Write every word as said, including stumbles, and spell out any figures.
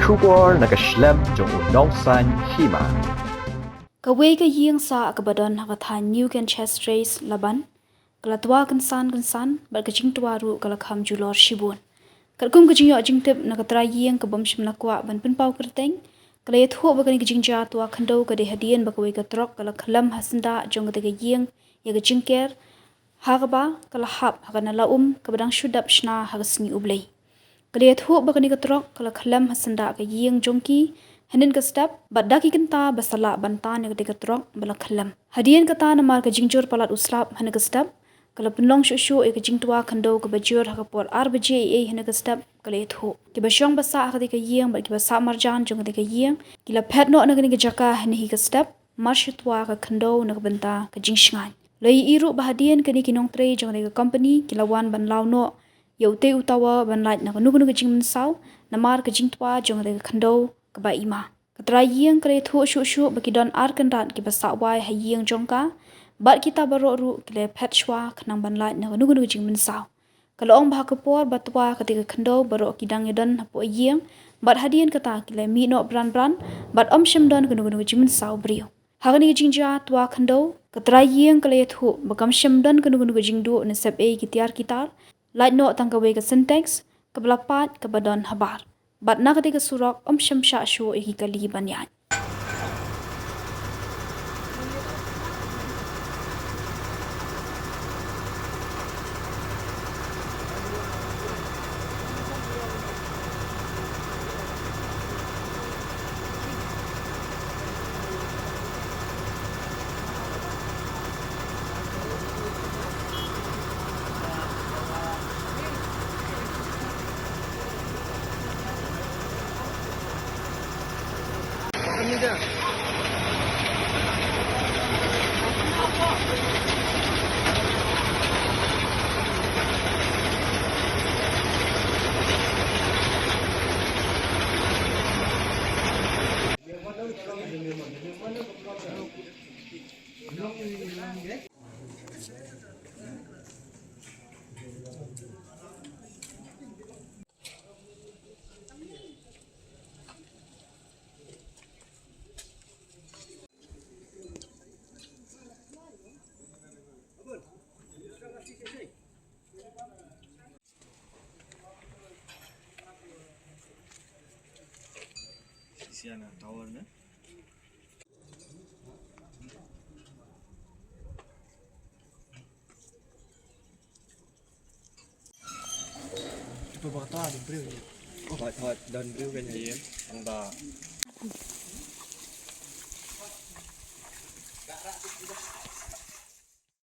Khubor na ka shlem jong u nongsan hima. Kawei ka ïing sah kaba don ha ka thaiñ New Kent Church Terrace, Laban, ka la twa kynsan kynsan, bad ka jingtwa ruh ka la kham julor shibun. Katkum ka jingïoh jingtip na ka trai ïing kaba ym shym la kwah ban pynpaw kyrteng, ka la ïathuh ba kane ka jingjia twa khyndew ka dei hadien ba kawei ka trok ka la khlem ha syndah jong kata ka ïing ïa ka jingker, ha kaba ka la hap ha ka nala um kaba dang shu dap shna ha ka Sngi U Blei. Ka la ïathuh ba kane ka trok ka la khlem ha syndah ka ïing jong ki hynnin ka step, bad da ki kynta ba sa lah ban tan ïa kata ka trok ba la khlem. Hadien kata, namar ka jingjur palat u slap hynnin ka step, ka la pynlong shuh shuh ïa ka jingtwa khyndew kaba jur ha ka por ar baje ei ei hynnin ka step, ka la ïathuh. Kiba shong ba sah ha kata ka ïing bad kiba sah marjan jong kata ka ïing ki la phet noh na kane ka jaka hynnin hi ka step, mar shu twa ka khyndew na ka bynta ka jingshngaiñ. La ïohi ruh ba hadien kane ki nongtrei jong kane ka company ki la wan ban law noh ïa utei u tower ban lait na kano kano ka jingmynsaw namar ka jingtwa jong kane ka khyndew kaba ima. Ka trai ïing ka la ïathuh shuh shuh ba ki don ar kynrad kiba sah wai ha ïing jong ka, bad kita baroh ruh ki la phet shuwa khnang ban lait na kano kano ka jingmynsaw. Ka la ong ba ha ka por ba twa kata ka khyndew baroh ki dang ïadon hapoh ïing, bad hadien kata ki la mih noh bran bran, bad ym shym don kano kano ka jingmynsaw briew. Ha kane ka jingjia twa khyndew, ka trai ïing ka la ïathuh ba kam shym don kano kano ka jingduh ne sep ei ki tiar ki tar, lait noh tang kawei ka Sintex kaba la pait kaba don habar. Bad na kata ka surok ym shym shah shuh ïa ki kali ban ïaid. Sian tower ne. Cuba bakata ada briew ni. Hot hot don briew kan ya. Anda.